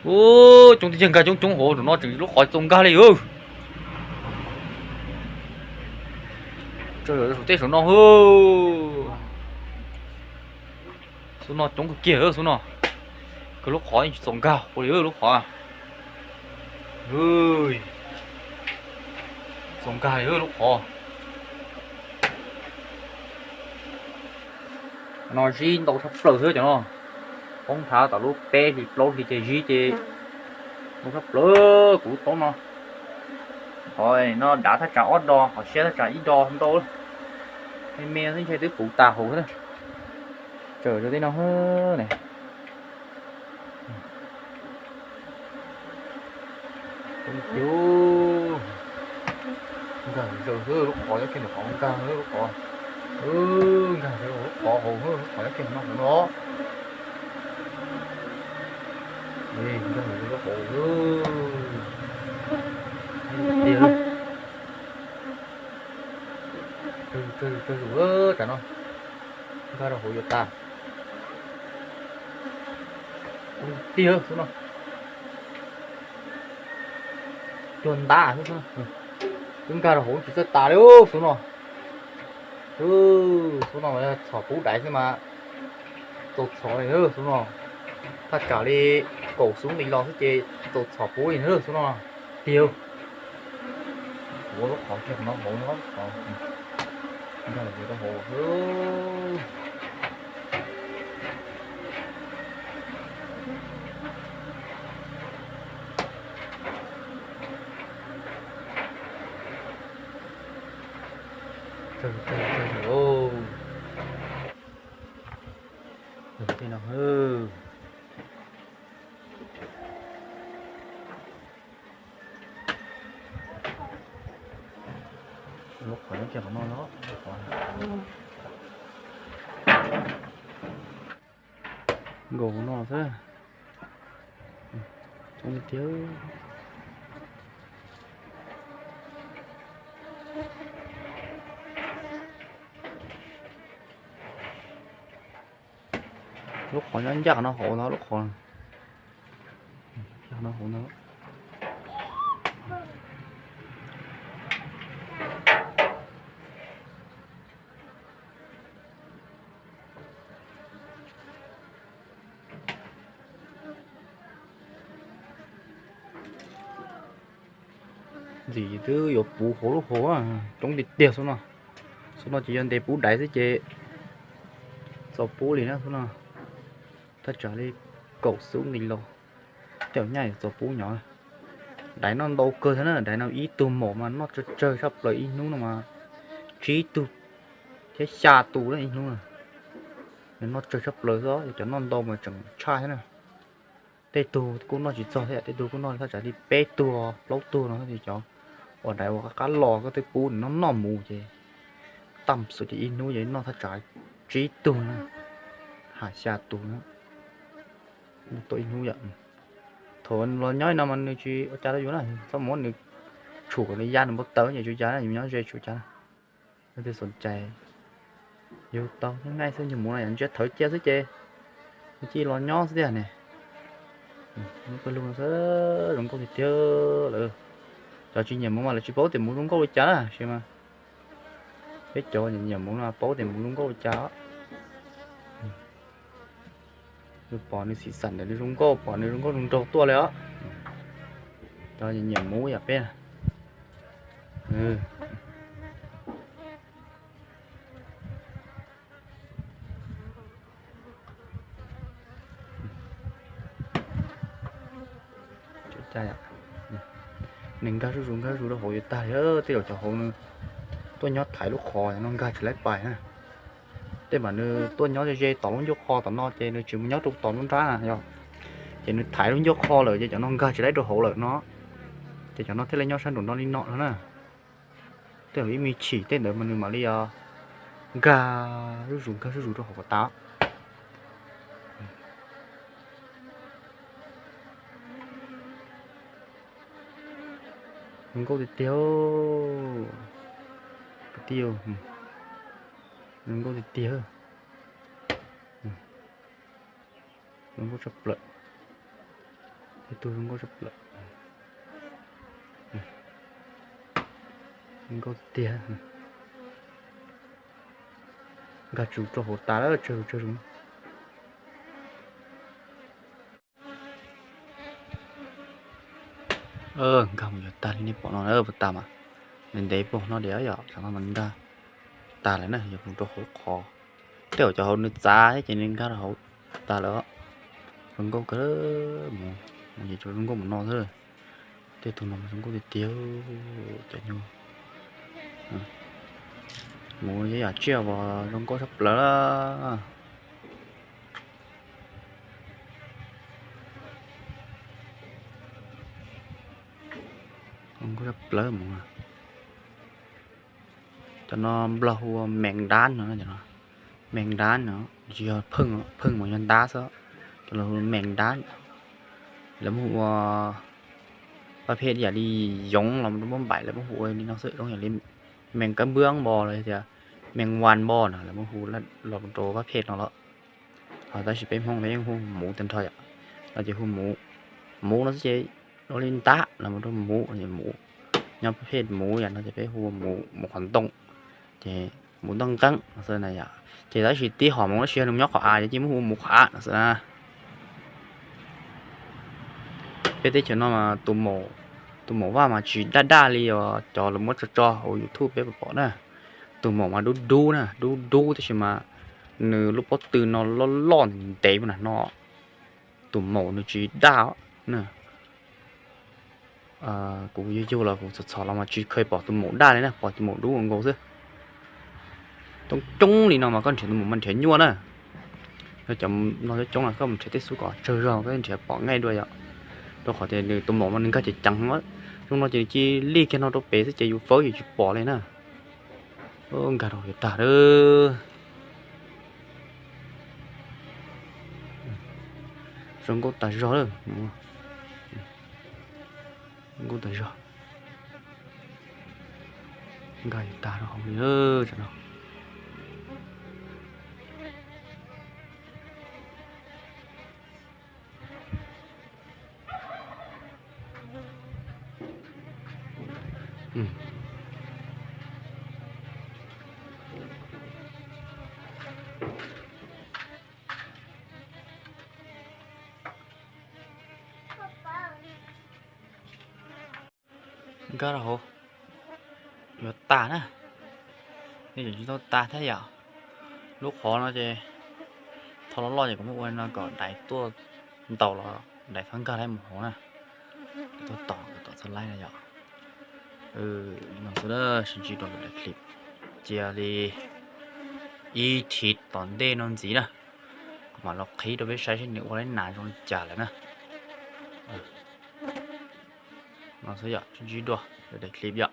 Ub, coob tiag tiag, nkag coob coob hauv no tseem lub qhov txaus nkag li. Saum tej saum no, xub no coob kawg kiag xub no. Kawg lub qhov yeej tsis txaus nkag hauv li lub qhov. Txaus nkag li lub qhov no, zib ntau tshaj plaws xwb cov no. Poob nthav tom lub peb hlis plaub hlis ces zib ces ntau tshaj plaws kuv lub toob no. Qhov no dav thaj tsam ob do, qhov siab thaj tsam ib do ntau. Me me xwb ntshe twb puv tas hauv xwb. Tsaws rau tej no ne. Nkag zaws lub qhov nyob kiag ntawm qhov nkag lub qhov. Nkag zaws lub qhov hauv lub qhov nyob kiag no hauv no. Nkag zaws lub hauv. Tiag, tsawg zus tsawg zus tsawg zus tsam no. Nkag rau hauv yuav tas. Tiag xwb no. Cuag ntab xwb, twb nkag rau hauv tsis txawj tas li xwb no. Xwb no txhom pub daiv xwb mas txaus txhov li xwb no. Thaj tsam li kaum xub nqis los xwb ces txaus txhom pub li xwb no. Tiag. Ua lub qhov kiag no hauv no, nkag rau hauv. Tsawg, tsawg, tsawg, tsawg. Tej no. Lub qhov nyob kiag qhov no los, nkaus qhov no xwb. Coob tiag. Lub qhov nyob ncaj qhov no hauv no, lub qhov no hauv no. Ntxim twb yuav puv hauv lub hauv, coob tiag tiag xwb no. Xwb no ces yog ntes pub daiv xwb ces txaus pub li na xwb no. Thaj tsam li kaum xub nqis los, cov nyaj yuav txaus pub nyob. Daiv noj ntau kawg thiab na, daiv no ib tug maum mas noj tsawg tsawg tshaj plaws ib hnub no mas tsib tug thiab xya tus na ib hnub na. Nws noj tsawg tshaj plaws xwb, cov noj ntau mas tseem tshaj thiab na. Tej tug kuj noj tsis txog thiab, tej tug kuj noj thaj tsam li peb tug plaub tug no, cov uas daiv uas qab qab los koj twb pub nws noj noj mus ces tam xus ces ib hnub ces noj thaj tsam tsib tug na, hais xya tus na. Tuaj ib hnub yom. Thaum los nyob no mas nws tsis ua cas rau yus na, txhob muab nws tshum kom nws ya nws npau taws ces tsis ua cas na, yus nyob ze tsis ua cas na. Leej twg xom cai yus tau nyob nqaij xwb, yus mus no yog ntsiab thawv cia xwb ces nws cia los nyob xwb tiag ne. Pawg lug no xwb zoo nkauj tiag tiag lawm. Cov tsis nyiam muv mas lawv tsis paub tias muv zoo nkauj li cas na, sis mas peb cov nyiam muv no paub tias muv zoo nkauj li cas. Nws pom nws xim xam ntawm nws zoo nkauj, pom nws zoo nkauj zoo nraug tuaj li os. Cov nyiam muv yam peb. Nws nkag zuj zus nkag zuj zus rau hauv yuav tag li, tej zaum cov hauv nws tuaj nyob thaiv lub qhov no nkag tsis laib pais na. Tej mas nws tuaj nyob ze ze tom lub ncauj qho tom no ces nws tsis mus nyob rau tom lub nrab na yog, ces nws thaiv lub ncauj qho lawm ces cov no nkag tsis laib rau hauv lawm no, ces cov no thiaj li nyob sab nraum no li no no na. Tej zaum ib me chim tej ntawd mas nws mam li nkag zuj zus nkag zuj zus rau hauv pas tas. Zoo nkauj tiag tiag, kwv tij, zoo nkauj tiag tiag. Zoo nkauj tshaj plaws. Peb Tus zoo nkauj tshaj plaws. Zoo nkauj tiag. Nkag tsuv rau hauv tas lawm, tsawg tsawg zoo. Nkag mus yuav tag li nej pom no na, puas tas mas. Ntev ntev puag no diam yom, tsam no mas nkag tas lawm na, yuav mus rau hauv qhov. Tej zaum cov hauv nws txav thiab ces nws nkag rau hauv tas lawm. Zoo nkauj kawg, mus, mus ces zoo nkauj mus no xwb. Tej tug no zoo nkauj tiag tiag, cov nyuag mus yam tsiaj uas zoo nkauj tshaj plaws. Zoo nkauj tshaj plaws mus. Cov no Nplog hu ua mees dab no, mees dab no tsis yog pheej, pheej mas yog dab xwb. Cov no hu mees dab. Lawv muab hu ua pab phem yam li yoov los rau muab npaim lawv muab hu ua li no xwb, zoo yam li mees kab npwab npo los tias mees vas npo no lawv muab hu los rau pab phem no lawm. Ho tab sis peb Hmoob peb yeej hu muv tag nrho yom, no ces hu muv, muv no xwb ces ua li ntab los rau muv, muv, nyob pab phem muv yam no ces peb hu muv, muv qhov ntoo, ces muv ntoj nqeeb no xwb na yom. Ces tab sis tib hom mus tab sis yog nws nyob qhov av ces cia muab hu muv qhov av no xwb na. Peb teb chaws no mas tus maum, tus maum vaj mas tsis daj daj li os, cov lawv muab tso tso hauv YouTube peb pom na. Tus maum mas dub dub na, dub dub tab sis mas nws lub pob tw no loj loj ntev ntev na no. Tus maum nws tsis daj na. Kuv yug yug los kuv txhom txhom los mas tsis kheev pom tus maum daj li na, pom tus maum dub ua nkaus xwb. Coob coob li no mas koj nrhiav tus maum mas nrhiav nyuaj na. Yog cov no coob coob no koj mus nrhiav tej xub kom tsawg zog koj nrhiav pom nqaij dua yom. Rau qhov tias nws tus maum mas nws nkag ceev ceev, zoo no ces nws cia li kiag no rau pem xwb ces yus fawb yus tsis pom li na. Nkag rau yuav tag lawm. Zoo nkauj tas zog lawm. Zoo nkauj tas zog. Nkag yuav tag rau hauv li lawm tsam no. Nkag rau hauv yuav tag na. Nej tseem tsis tau tag thiab yom. Lub qhov no ces tho loj loj ces kuv muab ua no kom dais tuaj ntaus los dais txhob nkag lawm mus hauv na. Tuaj tom, tom txhob laib na yom. No xwb, sib ntsib dua lwm daim clip cia li ib thiv tom ntej no ntxiv na. Kuv mam los qhib rau peb saib seb nws ua li cas zoo li cas lawm na. No xwb yom, sib ntsib dua lwm daim clip yom.